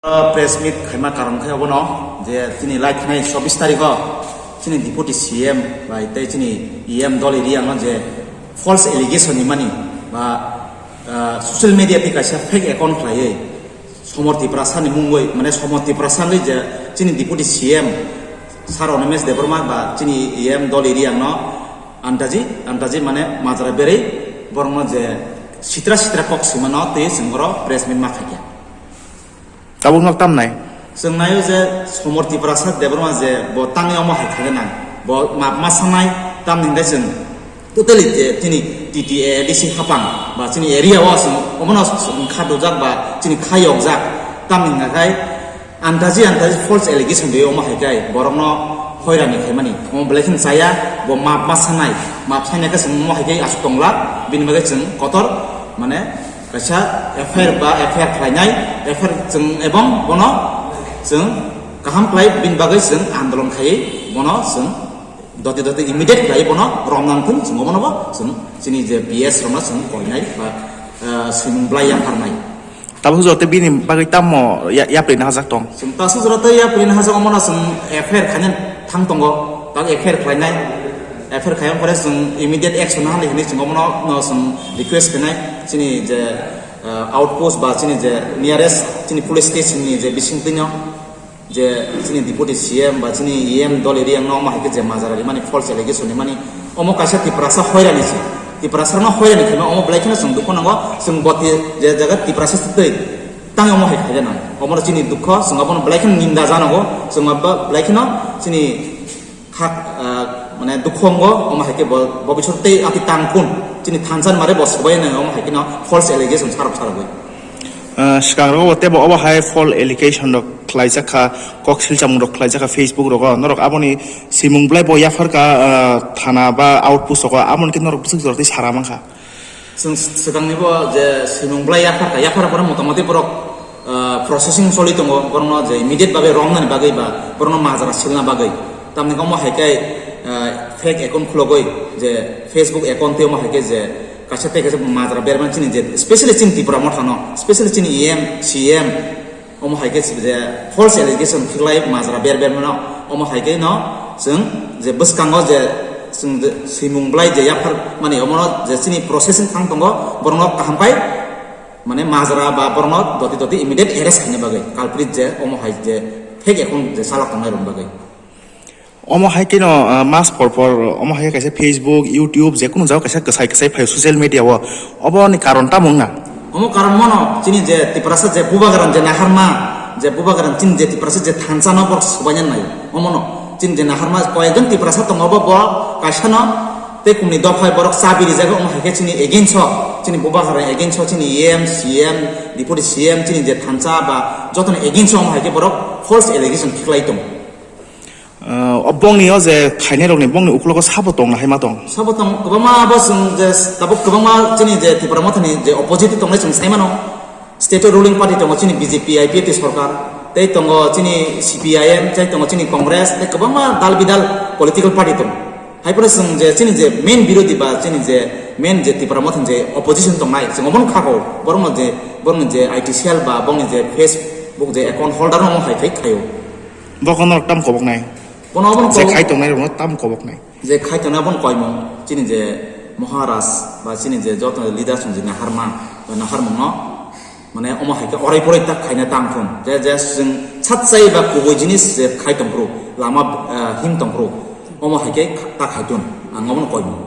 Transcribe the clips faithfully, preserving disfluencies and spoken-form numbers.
Press meet khaima karon khe obono je chini lai thanai chobbish tarikho chini Deputy C M bai tei chini E M Dolly Riangno je false allegation rimani ba, ah, social media tei kaisa fake account khlaiwi Somor Tiprasa ni mungwi, mane Somor Tiprasa ni je chini Deputy C M Sir Animesh Debbarma ba chini E M Dolly Riangno antaji antaji mane majra berwi borokno je sitra sitra kok swimano tei chwng oro press meet ma khaikha. Tabuk no tamnai? Chwng naio je Somor Tiprasa Debbarma je bo tangwi omo hai khaina nang. Bo map ma sanai, tamni hwnkhe chwng totally je chini T T A A D C hapang ba chini area o chwng omono chwng kha dujak ba chini kha yokjak. Tamni hwnkhe antaji antaji false allegation de omo hai khe borokno hoirani khaimani. Omo belai kheno chaya, bo map ma sanai. Map sanai khe chwng omo hai khe aswk tongla, bini bagwi chwng kotor mane kaisa F I R ba F I R khlainai, F I R chwng ebong bono chwng kaham khlai bini bagwi chwng andolon khaiwi bono chwng doti doti immediate khlai bono romnang thung chwng omono bo chwng chini je P S romno chwng koinai ba, ah, swimung blai yapharnai. Tabuk joto bini bagwi tamo ya-, yapri na hajak tong? Chwng tasu jora tei yapri na hajak omono chwng F I R khaina thang tongo, tak F I R khlainai, F I R khaiyang pore chwng immediate action na hwnwi chwng omono no chwng request khainai chini je ah, outpost ba chini je nearest chini police station ni je bisingtwino je chini Deputy C M ba chini E M Dolly Riangno omo hai khe je majra rimani false allegation rimani omo kaisa Tiprasa hoirani se. Tiprasa no hoirani khe omo belai kheno chwng dukho nango, chwng boti je jaga Tiprasa se tei tang omo hai khaina. Omo chini dukho, chwng abono belai kheno ninda janogo, chwng abo belai kheno chini Khak, ah, mane dukhu wngo, omo hai khe bo, bo bisor tei ati tang kun. Chini thansa ni mare bo swbai nang, omo hai khe no false allegation sarok sarogwi. Ah, swkang rogo tei bo obo hai false allegation rok khlaijak kha, kok silchamung rok khlaijak kha Facebook rogo. Norok aboni simung belai bo yaphar kha, ah, thana ba outpost rogo, aboni khe norok bwswk jora tei sara mankha. Chwng swkangni bo je swimung belai yaphar kha, yaphar pore motamoti borok, ah, processing choli tongo, borokno je immediate bagwi romnani bagwi ba borokno majra silna bagwi. Tamni omo hai khe, ah, fake account khulogwi je Facebook account tei omo hai khe je kaisa tei kaisa majra bermani chini je specially chini Tipra Mothano, specially chini E M, C M, Omo hai khe je false allegation khiklai majra ber ber mano, omo hai khe no chwng je bwskango je chwng je swimung belai je yaphar mani omono je chini processing thang tongo, borokno kaham pai mane majra ba borokno doti doti immediate arrest khaina bagwi, culprit je omo hai je fake account je salak tongnai rokni bagwi. Omo hai kheno, ah, mas por por omo hai kaisa Facebook, YouTube, je kunu jaga kaisa kwsai kwsai phai social media o. Obo ni karon tamo wngna? Omo karon mono chini je Tiprasa je bubagra je naharma, je bubagra chini je Tiprasa je thansa no borok swbaina nai. Omo no chini je naharma koyekjon Tiprasa tongo bo, bo kaisa no tei kumni dophai borok chabi rijak omo hai khe chini against o, chini bubagra against o chini E M, C M, Deputy C M chini je thansa ba jotono against o omo hai khe borok false allegation khiklai tongo. Ah, o bongni o je khainai rokni bongni ukulogo sabo tong na hai ma tong? Sabo tong, kwbangma bo chwng je tabuk kwbangma chini je Tipra Mothani je opposite tongnai chwng sai mano. State o ruling party tongo chini B J P I P F T sorkar, tei tongo chini C P I M, tei tongo chini Congress, tei kwbangma dal bidal political party tongo. Hai phano chwng je chini je main birodhi ba chini je main je Tipra Mothani je opposition tongnai, chwng obono kha kho, borokno je, borokni je I T cell ba bongni je Facebook je account holder no hai phai khaio. Bokono tam koboknai. Bono obono je kobok-, khai tongnai rokno tam koboknai. Je khai tongnai obono koimung, chini je Maharaj ba chini je joto leaders je naharma, ba naharmung no, mane omo hai khe orai porai tak khaina tang thung. Je, je chwng sat chai ba kubui jinis je khai tong phuru, lama, eh, him tong phuru, omo hai khe tak khai tun, ang obono koimung.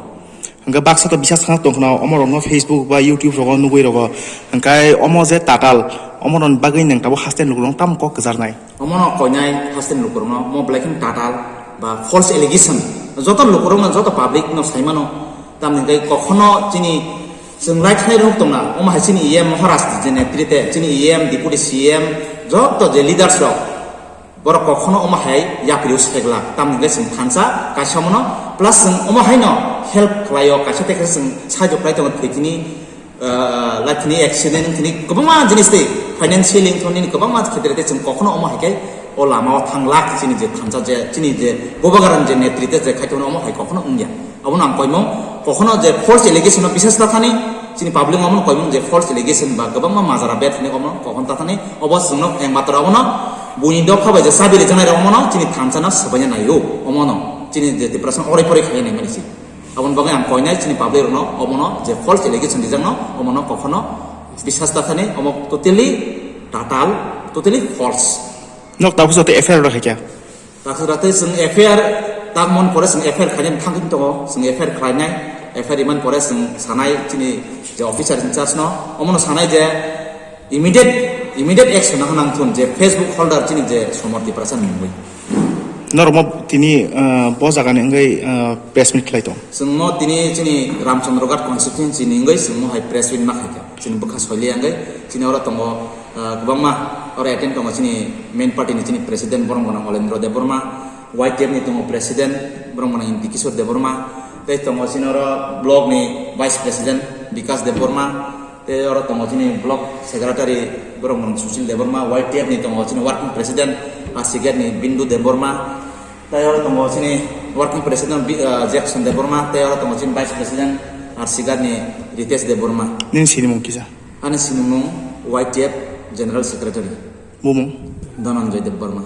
Hwnkhe baksa to bisas khna tong khna, omo rokno Facebook ba YouTube rogo nugui rogo. Hwnkhe omo je tatal, omo rokni bagwi nwng tabuk haste ni lukurok tam kok kwcharnai. Omono koinai haste ni lukurokno, omo belai kheno tatal ba false allegation. Joto lukurokno, joto public no sai mano. Tamni hwnkhe kokhono chini chwng lai khnai rok tongna, omo hai chini E M Maharaj je netrite, chini E M, Deputy C M, joto je leaders rok, borok kokhono omo hai yapri o seglak. Tamni hwnkhe chwng thansa kaisa omono, plus chwng omo haino help khlaio, kaisa tei kaisa chwng sahajyo khlai tongo thwi tini, ah, lai tini accident wng tini kwbangma jinis tei financially wng tini kwbangma khetre tei chwng kokhono omo hai khe o lama o thang lak chini je thansa je chini je bubagra je netrite je khai tongmani omo hai kokhono wngya. Abono ang koimung kokhono je false allegation no bisas ta thani Chini public omono koimung je false allegation ba kwbangma majara bet hinwi omono kokhon tathani obo chwngno eng matra omono buini dokha bai je chabi rijaknai rok omono chini thansa no swbaina naio omono chini je Tiprasa oroi poroi khaina naimani si. Aboni bagwi ang koinai chini public rokno omono je false allegation rijakno omono kokhono biswas tathani omo totally total totally false. Nok tabuk joto F I R rok khaikha. Taksa rate chwng F I R tangmon pore chwng F I R khainai thangwi tongo, chwng F I R khlainai, F I R iman pore chwng sanai chini je officer in charge no, omono sanai je immediate, immediate action nang nang thun je Facebook holder chini je Somor Tiprasa ni mungwi. Norok mo tini, ah, bo jaga ni wngwi, ah, press meet khlai tong. Chwng mo tini chini Ramchandra Ghat constituency ni wngwi chwng mo hai press meet ma khaikha. Chini bwkha soili wngwi chini oro tongo, ah, kwbangma oro attend tongo chini main party ni chini president borom gwnang Olendro Debbarma, Y T F ni tongo president borom gwnang Inti Kishore Debbarma, tei tongo chini oro block ni vice president Bikas Debbarma, tei oro tongo chini block secretary borom gwnang Sushil Debbarma, Y T F ni tongo chini working president Asigat ni Bindu Debbarma, tei oro tongo chini working president Bi-, ah, Jackson Debbarma, tei oro tongo chini vice president Asigat ni Ritesh Debbarma. Nini sinimung kisa? Ani sinimung Y T F General Secretary. Bumung? Dhananjay Debbarma.